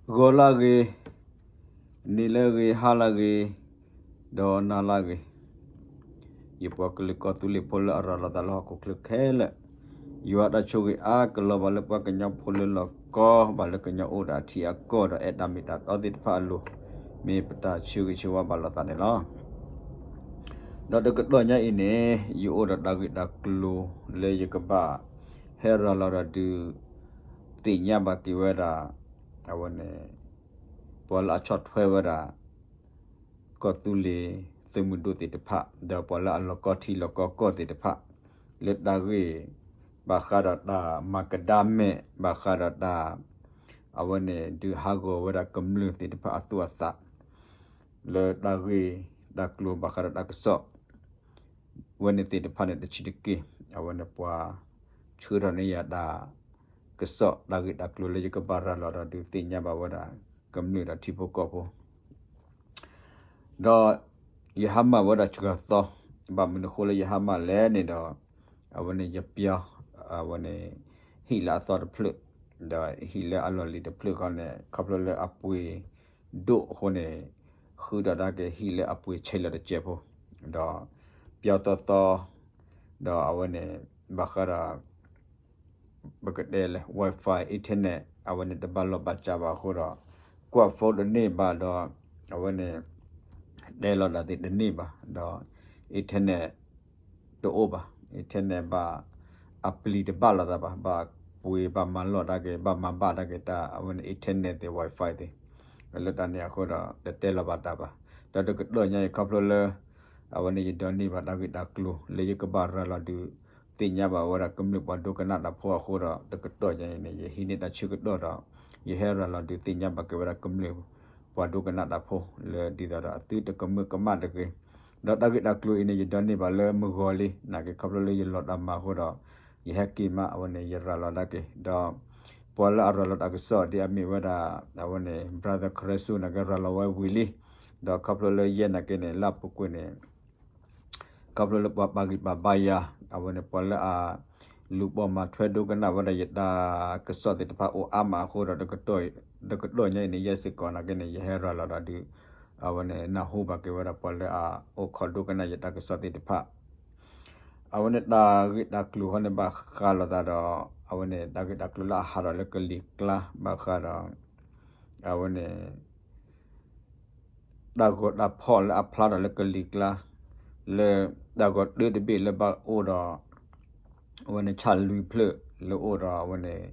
ဂီၤလၢဂ့ၤ, နံၤလၢဂ့ၤ, ဟါလၢဂ့ၤ, ဒီးနၤလၢဂ့ၤ, ယပှၤကလုာ်ကီၢ်သူလ့ၤဖိလၢအရၤလီၤသးလၢဟီၣ်ခိၣ်ချၢခဲလၢာ်, ယွၤတၢ်ဆိၣ်ဂ့ၤအါကလီၤဘၣ်လၢပှၤကညီဖိလၢလီၢ်ကီ, ဘၣ်လၢကညီအိၣ်ဒီးအထံအကီၢ်ဒီးအဲၣ်တၢ်မ့ၢ်တၢ်တီသ့ၣ်တဖၣ်အလိၤ, မ့ၢ်ပတၢ်ဆၢဂ့ၤဆၢဝါဘၣ်လိာ်သးန့ၣ်လီၤ. ဒီးတကတီၢ်ညါအံၤန့ၣ် ယအိၣ်ဒီးတၢ်ဂ့ၢ်တၢ်ကျိၤလၢယကဘၣ်ဟဲရၤလီၤဒီးဒုးသ့ၣ်ညါဘၣ်က့ၤဝဲဒၣ်, အဝဲန့ၣ် ပှၤလၢအဆီၣ်ထွဲဝဲဒၣ် ကီၢ်သူလ့ၤသုးမုၢ်ဒိၣ်သ့ၣ်တဖၣ် ဒီးပှၤလၢအလီၤကီထံလီၤကီကီၢ်သ့ၣ်တဖၣ် လၢတၢ်ဂ့ၢ် ဘၣ်ဃးဒီးတၢ်မၤကဒါမဲာ် ဘၣ်ဃးဒီးတၢ် အဝဲန့ၣ် ဒုးဟးဂီၤဝဲဒၣ်ကမျၢၢ်သ့ၣ်တဖၣ်အသူၣ်အသး လၢတၢ်ဂ့ၢ်တၢ်ကျိၤဘၣ်ဃးဒီးတၢ်ကစီၣ် ဝဲန့ၣ်သ့ၣ်တဖၣ်န့ၣ် တဆံးတက့ၢ် အဝဲန့ၣ်ပှၤဆှၢထီၣ်န့ၢ်ယၤတၢ်ကစီၣ် တၢ်ဂ့ၢ်တၢ်ကျိၤလၢယကဘၣ်ရၤလီၤဒီးဒုးသ့ၣ်ညါဘၣ်ဝဲဒၣ် ကမျၢၢ်ဒီးထံဖိကီၢ်ဖိ ဒီးယဟါမၢ်ဝဲဒၣ်စှၤသီ, ဘၣ်မနုၤအဃိလၢယဟါမၢ်လဲၣ်န့ၣ်ဒီး အဝဲန့ၣ်ယပျီ အဝဲန့ၣ် ဟံၣ်လၢအသီတဖျၢၣ် ဒီးဟံၣ်လၢအလီၢ်လံၤတဖျၢၣ်ဃီန့ၣ် ခီဖျိလၢအပှ့ၤဒိၣ်အဃိန့ၣ် ဃုထီၣ်ဒၣ်က့ၤဟံၣ်လၢအပှ့ၤဆဲးလီၤတစဲးဖိ ဒီးပျီသီသီ ဒီးအဝဲန့ၣ် ဘၣ်ဃးဒီး ပကတဲလၢ Wi-Fi internet အဝဲန့ၣ်တဘၣ်လိာ်ဘၣ်စးဘၣ်အဃိဒီး ကွၢ် phone တန့ၢ်ဘၣ်ဒီး အဝဲန့ၣ် တဲလီၤတၢ်သ့ၣ်တန့ၢ်ဘၣ်ဒီး internet တအိၣ်ဘၣ် internet ဘၣ် အပျံၤတဘၣ်လိာ်သးဘၣ် ဘၣ်ပှ့ၤဘၣ်မၤလိာ်တၢ်က့ၤ ဘၣ်မၤဘၣ်တၢ်က့ၤတၢ် အဝဲန့ၣ် internet သ့ၣ် Wi-Fi သ့ၣ် လၢတၢ်န့ၣ်အဃိဒီး တတဲလီၤဘၣ်တၢ်ဘၣ် ဒီးတကတီၢ်ညါအံၤခီဖျိလၢ အဝဲန့ၣ်ယဒိးန့ၢ်ဘၣ်တၢ်ဂ့ၢ်တၢ်ကျိၤ လၢယကဘၣ်ရၤလီၤဒုး သ့ၣ်ညါဘၣ်ဝဲဒၣ်ကမျၢၢ်ပှၤဒိကနၣ်တၢ်ဖိအဃိဒီး တကတီၢ်ညါအံၤန့ၣ် ယဟံးန့ၢ်တၢ်ဆၢကတီၢ်ဒီး ယဟဲရၤလီၤဒုးသ့ၣ်ညါဘၣ်က့ၤဝဲဒၣ်ကမျၢၢ်ပှၤဒိကနၣ်တၢ်ဖိ လၢဒ်သိးဒီးအသုတကမၢကမၣ်တဂ့ၤ ဒီးတၢ်ဂ့ၢ်တၢ်ကျိၤအံၤန့ၣ် ယဒိးန့ၢ်ဘၣ်လၢမုၢ်ဂီၤလံ နာ်က့ခီဖျိလၢယလီၤတၢ်မၤအဃိဒီး ယဟဲက့ၤမး အဝဲန့ၣ် ယရၤလီၤဒၣ်က့ၤ ဒီး ပှၤလၢအရၤလီၤတၢ်ကစီၣ်ဒ်အမ့ၢ်ဝဲဒၣ် အဝဲန့ၣ် brother ခရၢစူ နာ်က့ရၤလီၤဝဲဝံၤလံ ဒီးခီဖျိလၢယဲနာ်က့န့ၣ် လၢအပူၤကွံာ်န့ၣ် ခီဖျိလၢပှၤပာ်ဂံၢ်ပာ်ဘါယၤ အဝဲန့ၣ် ပှၤလၢအလူၤပိာ်မၤထွဲဒိကနၣ်ဝဲဒၣ်ယတၢ်ကစီၣ်သ့ၣ်တဖၣ်အိၣ်အါမးအဃိဒီး တကတီၢ်ညါအံၤန့ၣ် ယဲစ့ၢ်ကီးနာ်က့န့ၣ် ယဟဲရၤလီၤဒီးဒုး အဝဲန့ၣ် နၢ်ဟူဘၣ်က့ၤဝဲဒၣ်ပှၤလၢအအိၣ်ခိးဒိကနၣ်ယတၢ်ကစီၣ်သ့ၣ်တဖၣ် အဝဲန့ၣ်တၢ်ဂ့ၢ်တၢ်ကျိၤဃီန့ၣ် ဘၣ်ဃးလိာ်သးဒီး အဝဲန့ၣ် တၢ်ဂ့ၢ်တၢ်ကျိၤလၢအဟးထီၣ်လၢကလံၤကျါ ဘၣ်ဃးဒီး အဝဲန့ၣ် တၢ်ဂီၤတၢ်ဖီၣ်လၢအဖျါထီၣ်လၢကလံၤကျါ လၢတၢ်ဂီၤတၢတဘ့ၣ်လၢဘၣ်အိၣ်ဒီး အဝဲန့ၣ် ဆၣ်လွံၢ်ဖျၢၣ် လၢအိၣ်ဒီးအဝဲန့ၣ်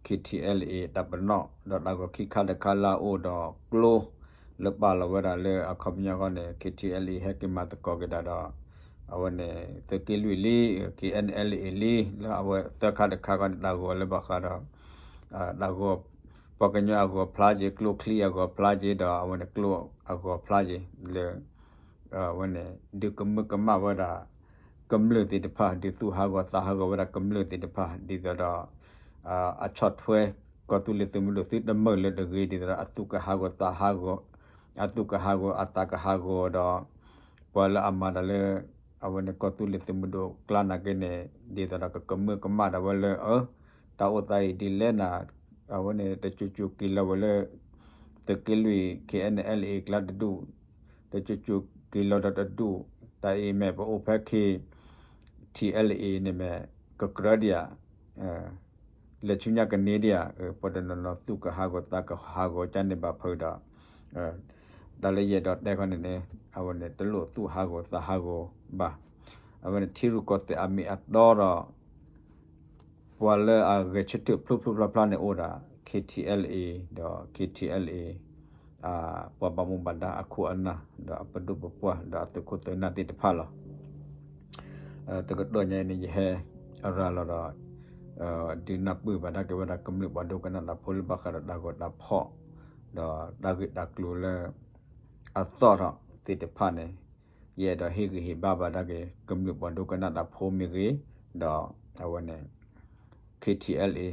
K T L A တၢ်ပနီၣ် ဒီးတၢ်ဂီၤခံခါတခါလၢအအိၣ်ဒီးကျိ လၢပာ်လီၤဝဲဒၣ်လၢအခီပညီဃီန့ၣ် K T L A ဟဲက့ၤမၤသကိးက့ၤတၢ်ဒီး အဝဲန့ၣ် သုးက့လွံၢ်လံ K N L A လံ လၢအဝဲသၢခါတခါဃီန့ၣ် တၢ်ဂီၤလၢဘၣ်ဃးဒီး တၢ်ဂီၤ ပှၤကညီအဂီၤဖျါက့ၤ ကျိချံအဂီၤဖျါက့ၤ ဒီးအဝဲန့ၣ်ကျိအဂီၤဖျါက့ၤ လၢ အဝဲန့ၣ် ဒုးကမၢကမၣ်ဝဲဒၣ် ကမျၢၢ်သ့ၣ်တဖၣ် ဒုးသူၣ်ဟးဂီၤသးဟးဂီၤဝဲဒၣ်ကမျၢၢ်သ့ၣ်တဖၣ် ဒ်သိးဒီး အဆီၣ်ထွဲ ကီၢ်သူလ့ၤသုးမုၢ်ဒိၣ်သုတမုာ်လၢၤတဂ့ၤ ဒ်သိးဒီးအသူၣ်ကဟးဂီၤသးဟးဂီၤ အသူၣ်ကဟးဂီၤအသးကဟးဂီၤဒီး ပှၤလၢအမၤတၢ်လၢ အဝဲန့ၣ်ကီၢ်သူလ့ၤသုးမုၢ်ဒိၣ်ကျါနာ်က့န့ၣ် ဒ်သိးဒီးကကမၢကမၣ်ဒၣ်ဝဲလၢ အၢ တၢ်အိၣ်သးအံၤဒ်လဲၣ်နၤ အဝဲန့ၣ် တစိၤစိၤက့ၤလီၤဝဲလၢ သုးက့လွံၢ် K N L A ကျါတဒူၣ် တစိၤစိၤက့ၤလီၤဒီးတဒူၣ် တၢ်အံၤမ့ၢ်ပအိၣ်ဖဲ K T L A န့ၣ်မ့ၢ် ကကြၢးဒံးဧါ လဲၤဆူညါကန့ၢ်ဒံးဧါ ပှၤတနီၤနီၤသူၣ်ကဟးဂီၤသးကဟးဂီၤကန့ၣ်ဘၣ်ဖုးဒီး တၢ်လၢယအဲၣ်ဒိးတဲခီန့ၣ်န့ၣ် အဝဲန့ၣ်တလိၣ်သူၣ်ဟးဂီၤသးဟးဂီၤဘၣ်. အဝဲန့ၣ်ထံရူၢ်ကီၢ်သဲးအမ့ၢ်အတီဒီး ပှၤလၢအဂဲၤဆၢထၢၣ်ဖျိဖျိဖျါဖျါန့ၣ်အိၣ်ဒၣ် K T L A ဒီး K T L A ပှၤဘၣ်မူဘၣ်ဒါအခိၣ်အနၢ် ဒီးအပဒိၣ်ပပှၢ် ဒီးအသုးခိၣ်သုးနၢ်သ့ၣ်တဖၣ်လီၤ. တကတီၢ်ညါအံၤန့ၣ် ယဟဲရၤလီၤဒီး ဒုးနၢ်ပၢၢ်ဘၣ်ဒၣ်က့ၤဝဲဒၣ်ကမျၢၢ်ပှၤဒိကနၣ်တၢ်ဖိလၢဘၣ်ဃးဒီးတၢ်ဂီၤတၢ်ဖီၣ် ဒီးတၢ်ဂ့ၢ်တၢ်ကျိၤလၢ အသီၣ်ထီၣ်သ့ၣ်တဖၣ်န့ၣ် ယအဲၣ်ဒိးဟ့ၣ်ဂံၢ်ဟ့ၣ်ဘါဘၣ်ဒၣ်က့ၤ ကမျၢၢ်ပှၤဒိကနၣ်တၢ်ဖိမ့ၢ်ဂ့ၤ, ဒီးအဝဲန့ၣ် K T L A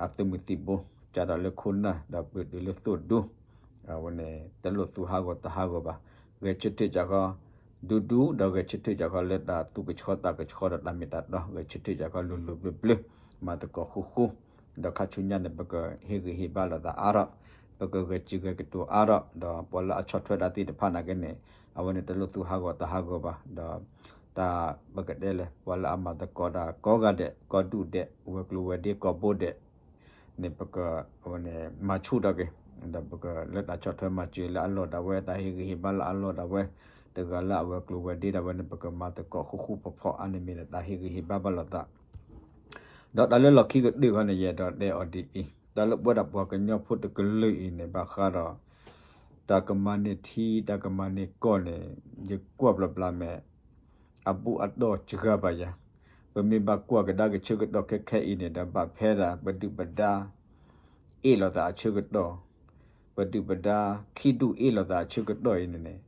အသုးမုၢ်သံၣ်ဘိ ကၢ်ဒီးလၢခိၣ်နၢ် ဒီးပတုၤလၢသိၣ်ဒူ အဝဲန့ၣ် တလိၣ်သူၣ်ဟးဂီၤသးဟးဂီၤဘၣ်. ဂဲၤဆၢထၢၣ်ကၢ်ခီ ဒူဒူ ဒီးဂဲၤဆၢထၢၣ်ကၢ်ခီလၢတၢ်သူၣ်ကဆှီသးကဆှီဒီးတၢ်မ့ၢ်တၢ်တီ ဂဲၤဆၢထၢၣ်ကၢ်ခီလိၤလိၤဘျၢဘျၢ မၤသကိးဃူဃူ ဒီးခါဆူညါန့ၣ် ပကဟ့ၣ်ဂံၢ်ဟ့ၣ်ဘါလိာ်သးအါထီၣ်, ပကဂဲၤစံၣ်ဂဲၤကတိၤအါထီၣ်, ဒီးပှၤလၢအဆီၣ်ထွဲတၢ်သ့ၣ်တဖၣ်နာ်က့န့ၣ် အဝဲန့ၣ်တလိၣ်သူၣ်ဟးဂီၤသးဟးဂီၤဘၣ်, ဒီးတၢ်ပကတဲလဲၣ် ပှၤလၢအမၤသကိးတၢ်ကိးဂၤဒဲး ကိးဒူၣ်ဒဲး ဝဲၤကျိၤဝဲၤဒ့ကိးဘိဒဲး န့ၣ် ပက အဝဲန့ၣ် မၤဆူၣ်ထီၣ်က့ၤ, ဒီးပကလၢတၢ်ဆီၣ်ထွဲမၤစၢၤလၢအလီၢ်ဒၣ်ဝဲ တၢ်ဟ့ၣ်ဂံၢ်ဟ့ၣ်ဘါလၢအလီၢ်ဒၣ်ဝဲ, တဂၤလၢအဝဲၤကျိၤဝဲၤဒ့ဒၣ်ဝဲန့ၣ် ပကမၤသကိးဃူဃူဖိးဖိး အါန့ၣ်မ့ၢ်ဒီးတၢ်ဟ့ၣ်ဂံၢ်ဟ့ၣ်ဘါဘၣ်လိာ်သး, ဒီးတၢ်လၢလီၢ်ခံကတၢၢ်ခီန့ၣ် ယအဲၣ်ဒိးတဲအီၤဒ်အံၤ, တၢ်လၢပဝဲဒၣ်ပှၤကညီဖိတကလုာ်အံၤန့ၣ် ဘၣ်ဃးဒီး တၢ်ကမၤန့ၢ်ထံ တၢ်ကမၤန့ၢ်ကီၢ်န့ၣ် ယကွၢ်ဘျီဘျီမဲာ် အဘူၣ်အတီၢ်စှၤဘၣ်ယၤ, ပမ့ၢ်ဘၣ်ကွၢ်ကဒါက့ၤဆၢကတီၢ်ခဲခဲအံၤန့ၣ်ဒီး ဘၣ်ဖဲဒၣ်ပဒုၣ်ပဒါ အ့ၣ်လိာ်သးအဆၢကတီၢ်, ပဒုၣ်ပဒါ ခံဒူၣ်အ့ၣ်လိာ်သးအဆၢကတီၢ်အံၤန့ၣ်န့ၣ်,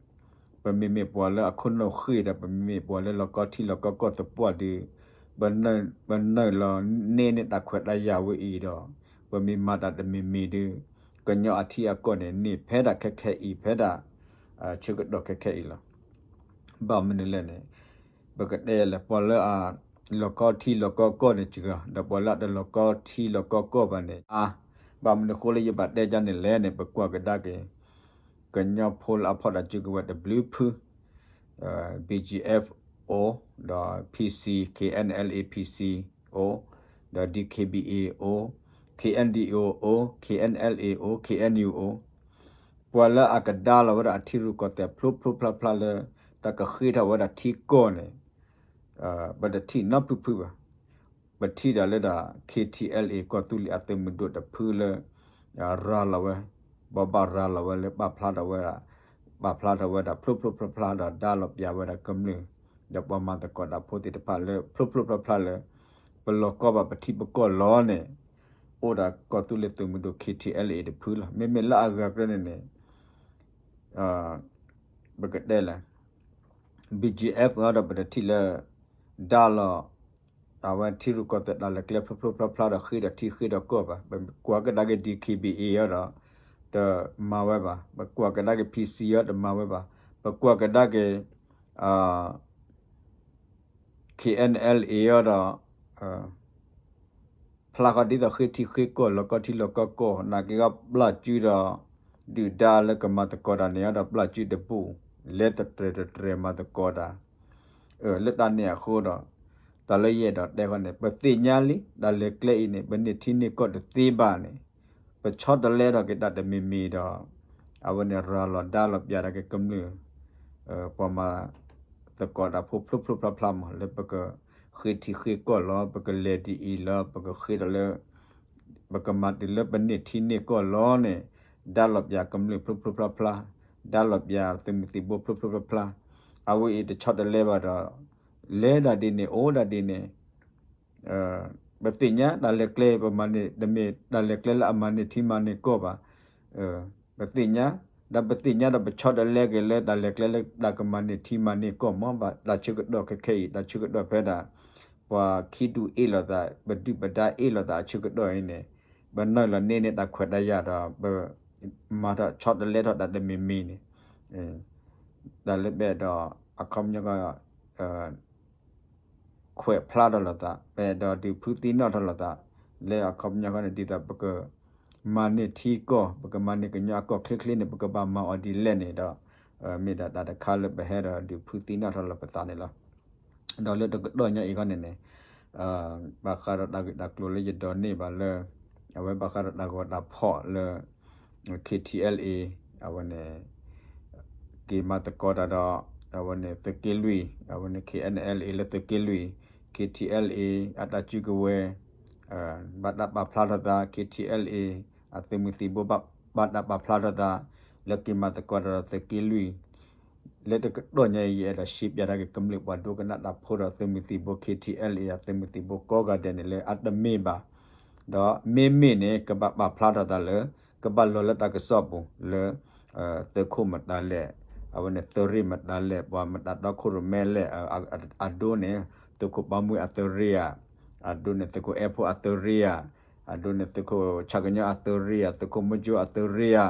ပမ့မ့ၢ်ပှၤလၢအခိၣ်နူာ်ဃ့ၢ်ဒီး ပမ့မ့ၢ်ပှၤလၢလီၤကီထံလီၤကီကီၢ်သပှၢ်ဒီး ပနၢ်လီၤန့ၢ်န့ၢ်တၢ်ခွဲးတၢ်ယာ်ဝဲအံၤဒီး ပမ့ၢ်မၤတၢ်တမံၤမံၤဒီး ကညီအထံအကီၢ်န့ၣ် န့ၢ်ဖဲဒၣ်ခဲခဲအံၤ ဖဲဒၣ် ဆၢကတီၢ်ခဲခဲအံၤလီၤ. ဘၣ်မနုၤလဲၣ်န့ၣ် ပကတဲလဲၣ် ပှၤလၢအလီၤကီထံလီၤကီကီၢ်န့ၣ်စှၤ ဒီးပှၤလၢအတလီၤကီထံလီၤကီကီၢ်ဘၣ်န့ၣ်အါ, ဘၣ်မနုၤအဃိလၢယဘၣ်တဲဒ်န့ၣ်လဲၣ်န့ၣ် ပကွၢ်ကဒါက့ၤ ကညီဖိလၢအဖီၣ်တၢ်စုကဝဲၤတဘျုးဖု BGF အိၣ်, ဒီး PC, KNLA PC အိၣ်, ဒီး DKBA အိၣ်, KNDO အိၣ်, KNLA အိၣ်, KNU အိၣ်, ပှၤလၢအကဒါလီၤဝဲဒၣ်အထံရူၢ်ကီၢ်သဲးဖျိဖျိဖျါဖျါလၢ တၢ်ကဃ့ထီၣ်ဝဲဒၣ်ထံကီၢ်န့ၣ် ပတထံၣ်နီဖုဖုဘၣ်. ပထံၣ်ဒၣ်လၢဒၣ် KTLA ကီၢ်သူလ့ၤအသုးမုၢ်ဒိၣ်တဖုလၢ ရၤလီၤဝဲ, ဘိးဘၣ်ရၤလီၤဝဲလၢပာ်ဖျါထီၣ်ဝဲဒၣ်, ပာ်ဖျါထီၣ်ဝဲဒၣ်ဖျိဖျိဖျါဖျါဒီးဒါလီၤပျၢ်ဝဲဒၣ်ကမျၢၢ်, ဒီးပှၤမၤသကိးတၢ်ဖိသ့ၣ်တဖၣ်လၢ ဖျိဖျိဖျါဖျါလၢ ပလီၤကီဘၣ်ပထံပကီၢ်လီၤန့ၣ် အိၣ်ဒၣ်ကီၢ်သူလ့ၤသုးမုၢ်ဒိၣ် KTLA တဖုလီၤ. မ့မ့ၢ်လၢအဂၤကရၢန့ၣ်န့ၣ် ပကတဲလဲၣ် BGF ဒီးပတထံၣ်လၢ ဒါလီၤ အဝဲထံရူၢ်ကီၢ်သဲးတၢ်လဲၤကျဲဖျိဖျိဖျါဖျါဒီးဃ့ဒီးထံဃ့ဒီးကီၢ်ဘၣ်. ပကွၢ်ကဒါက့ၤ DKBA အံၤဒီး တမၤဝဲဘၣ်. ပကွၢ်ကဒါက့ၤ PC အံၤတမၤဝဲဘၣ်. ပကွၢ်ကဒါက့ၤ KNLA အံၤဒီး ဖျါဃီဒ်သိးဃ့ထံဃ့ကီၢ်လီၤကီထံလီၤကီကီၢ် နာ်က့ဂီၢ်ပျၢ်စုဒီး ဒုၣ်ဒါလၢကမၤသကိးတၢ်န့ၣ်ဒီးပျၢ်စုတဘူၣ် လဲၤတတြဲၤတတြဲၤမၤသကိးတၢ် လၢတၢ်န့ၣ်အဃိဒီး တၢ်လၢယအဲၣ်ဒိးတဲဃီန့ၣ် ပသ့ၣ်ညါလံ တၢ်လဲၤကျဲအံၤန့ၣ် ပန့ၢ်ထံန့ၢ်ကီၢ်တသ့ဘၣ်န့ၣ် ပဆီတလဲထီၣ်က့ၤတၢ်တမံၤမံၤဒီး အဝဲန့ၣ်ရၤလီၤဒါလီၤပျၢ်တၢ်က့ၤကမျၢၢ် ပှၤမၤသကိးတၢ်ဖိဖျိဖျိဖျါဖျါမး လၢပကဃ့ထံဃ့ကီၢ်လီၤ ပကလဲၤဒ်အံၤလီၤ ပကဃ့ဒီးလၢ ပကမၤတုၤလၢပန့ၢ်ထံန့ၢ်ကီၢ်လီၤန့ၣ် ဒါလီၤပျၢ်ကမျၢၢ်ဖျိဖျိဖျါဖျါ ဒါလီၤပျၢ်သုးမုၢ်သံၣ်ဘိဖျိဖျိဖျါဖျါ အဝဲအံၤတဆီတလဲဘၣ်ဒီး လဲၤဒၣ်ဒ်န့ၣ် အိၣ်ဒၣ်ဒ်န့ၣ် ပသ့ၣ်ညါတၢ်လဲၤကျဲ ပမၤန့ၢ် တမ့ၢ်တၢ်လဲၤကျဲလၢအမၤန့ၢ်ထံမၤန့ၢ်ကီၢ်ဘၣ်. ပသ့ၣ်ညါ ဒီးပသ့ၣ်ညါဒီးပဆီတလဲက့ၤလၢတၢ်လဲၤကျဲလၢတၢ်ကမၤန့ၢ်ထံမၤန့ၢ်ကီၢ်မးဘၣ် တၢ်ဆၢကတီၢ်ခဲခဲအံၤ တၢ်ဆၢကတီၢ်ဖဲဒၣ် ပှၤခံဒူၣ်အ့ၣ်လိာ်သး ပဒုၣ်ပဒါအ့ၣ်လိာ်သးအဆၢကတီၢ်အံၤန့ၣ် ပနၢ်လီၤန့ၢ်န့ၢ်တၢ်ခွဲးတၢ်ယာ်ဒီး ပမၤထီၣ်ဆီတလဲထီၣ်တၢ်တမံၤမံၤန့ၣ် တၢ်လၢပအဲၣ်ဒိး အခီပညီ ခွဲးဖျါထီၣ်လိာ်သး ပအဲၣ်ဒိးဒုးဖုသံနီၣ်ထီၣ်လိာ်သး လၢအခီပညီဃီန့ၣ် ဒ်သိးပကမၤန့ၢ်ထံကီၢ် ပကမၤန့ၢ်ကညီအကီၢ်ချ့ချ့န့ၣ် ပကဘၣ်မၤအီၤဒ်လဲၣ်န့ၣ်ဒီး မ့ၢ်ဒၣ်တၢ်တခါလၢပဟဲဒီးဒုးဖုသံနီၣ်ထီၣ်လိာ်ပသးန့ၣ်လီၤ. ဒီးလၢတကတီၢ်ညါအံၤဃီန့ၣ်န့ၣ် ဘၣ်ဃးဒီးတၢ်ဂ့ၢ်တၢ်ကျိၤလၢယဒိးန့ၢ်ဘၣ်လၢ အဝဲဘၣ်ဃးဒီးတၢ်ဂီၤတၢ်ဖီၣ်လၢ KTLA အဝဲန့ၣ် က့ၤမၤသကိးတၢ်ဒီး အဝဲန့ၣ်သုးက့လွံၢ် အဝဲန့ၣ် KNLA လၢသုးက့လွံၢ် KTLA အတၢ်စုကဝဲၤ ဘၣ်တၢ်ပာ်ဖျါထီၣ်သး KTLA အသုးမုၢ်သံၣ်ဘိ ဘၣ်တၢ်ပာ်ဖျါထီၣ်သး လၢက့ၤမၤသကိးတၢ်ဒီးသုးက့လွံၢ် လၢတကတီၢ်ညါအံၤ ယအဲၣ်ဒိးရှင်းပြတၢ်က့ၤကမျၢၢ်ပှၤဒိကနၣ်တၢ်ဖိဒီးသုးမုၢ်သံၣ်ဘိ KTLA အသုးမုၢ်သံၣ်ဘိကိးဂၤဒဲးန့ၣ်လၢအတမ့ၢ်ဘၣ် ဒီးမ့မ့ၢ်န့ၣ် ကဘၣ်ပာ်ဖျါထီၣ်သးလၢ ကဘၣ်လီၤလၢတၢ်ကစီၣ်ပူၤလၢ သုးခိၣ်မတၤလဲၣ် အဝဲန့ၣ်သုးရ့ၣ်မတၤလဲၣ် ပှၤမတၤတီခိၣ်ရိၣ်မဲလဲၣ် အဒိန့ၣ် သုးခိၣ်ပၢ်မွေးအသုးရ့ၣ်ဧါ အဒိန့ၣ်သုးခိၣ်အဲၣ်ဖိအသုးရ့ၣ်ဧါ အဒိန့ၣ်သုးခိၣ်ဆၣ်ကညီအသုးရ့ၣ်ဧါ သုးခိၣ်မူကၠိအသုးရ့ၣ်ဧါ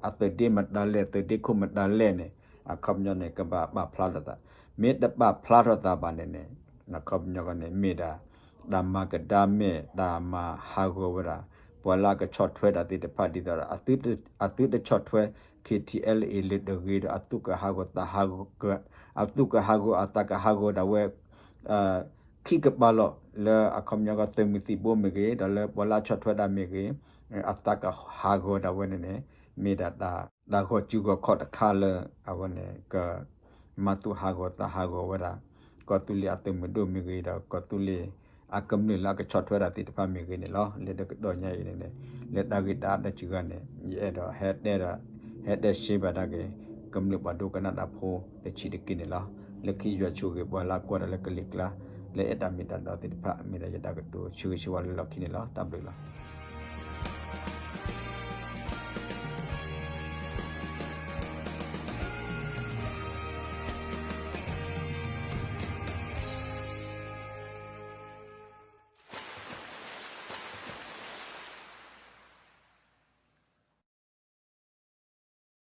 အသုးဒ့မတၤလဲၣ် သုးဒ့ခိၣ်မတၤလဲၣ်န့ၣ် အခီပညီန့ၣ် ကဘၣ်ပာ်ဖျါထီၣ်သး မ့ၢ်တပာ်ဖျါထီၣ်သးဘၣ်န့ၣ်န့ၣ် အခီပညီဃီန့ၣ် မ့ၢ်ဒၣ် တၢ်မၤကဒါမဲာ် တၢ်မၤဟးဂီၤဝဲဒၣ် ပှၤလၢအကဆီၣ်ထွဲတၢ်သ့ၣ်တဖၣ် ဒ်သိးဒီး အသုတဆီၣ်ထွဲ KTLA လၢတဂ့ၤဒီး အသုကဟးဂီၤသးဟးဂီၤ အသုကဟးဂီၤအသးကဟးဂီၤဒၣ်ဝဲ ခံကပၤလီၤ လၢအခီပညီကီး သုးမုၢ်သံၣ်ဘိမ့ၢ်ဂ့ၤ ဒီးလၢပှၤလၢအဆီၣ်ထွဲတၢ်မ့ၢ်ဂ့ၤ အသးကဟးဂီၤဒၣ်ဝဲန့ၣ်န့ၣ် မ့ၢ်ဒၣ်တၢ် တၢ်ဂီၤစုဂီၤခီၣ်တခါလၢ အဝဲန့ၣ် ကမၤသူၣ်ဟးဂီၤသးဟးဂီၤဝဲဒၣ် ကီၢ်သူလ့ၤအသုးမုၢ်ဒိၣ်မ့ၢ်ဂ့ၤဒီး ကီၢ်သူလ့ၤအကမျၢၢ်လၢအကဆီၣ်ထွဲတၢ်သ့ၣ်တဖၣ်မ့ၢ်ဂ့ၤန့ၣ်လီၤ. လၢတကတီၢ်ညါအံၤန့ၣ်န့ၣ် လၢတၢ်ဂ့ၢ်တၢ်အါတစှၤဂၤန့ၣ် ယအဲၣ်ဒိးဟဲတဲဒီး ဟဲတဲရှဲဘၣ်ဒၣ်က့ၤ ကမျၢၢ်ပှၤဒိကနၣ်တၢ်ဖိတဆံးတက့ၢ်န့ၣ်လီၤ. လၢခံယွၤဆိၣ်ဂ့ၤပှၤလၢအကွၢ်တၢ်လၢကလံၤကျါ လၢအဲၣ်တၢ်မ့ၢ်တၢ်တီသ့ၣ်တဖၣ် မ့ၢ်ဒၣ်ယတၢ်ကတိၤဆၢဂ့ၤဆၢဝါလၢလီၢ်ခံန့ၣ်လီၤ. တၢ်ဘျုးလီၤ.